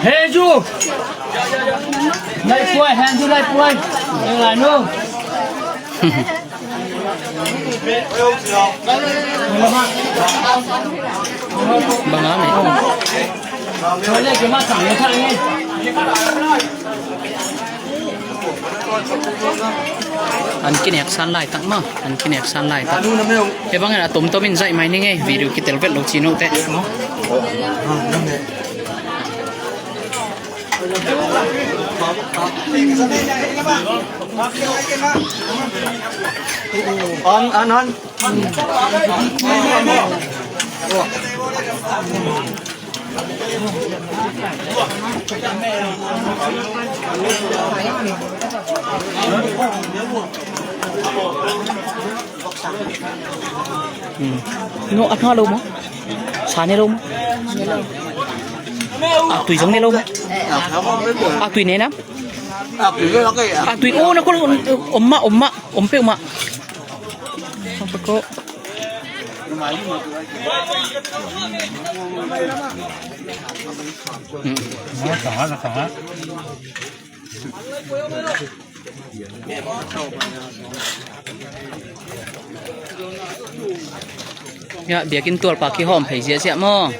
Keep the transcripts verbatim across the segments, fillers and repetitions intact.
Hei zu. Lai puai, hei zu lai puai. Lai nu. Bang a mi. An kinek san lai tak ma, an kinek san lai tak. He bang a tomtom in zai mai ni ngei, video kitel vet lo ci no te. On, on, on. No, a hnga lo maw? Sa ne lo maw? A tui zong ne lo maw? A tui ne nam? A tui, oh, na ko om mah, om mah, om peuh mah. Ya, biakinn tualpa kihawm phei ziahziah maw?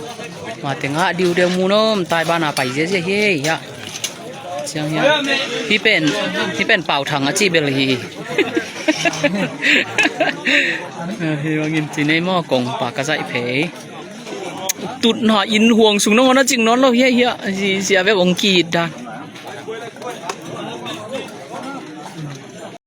Mate ngah diudeu mu nom, tai bana pai ziahziah hi ei, ya. Ciang hiam. Hi pen, hi pen Pau Thang a ci bel hi. Hi bangin ci nei maw, kongpa ka zaih phei. Tutna inn huang sung nangawn a cing nawn lo hi ei, ya. Sia bek hong ki-it dan.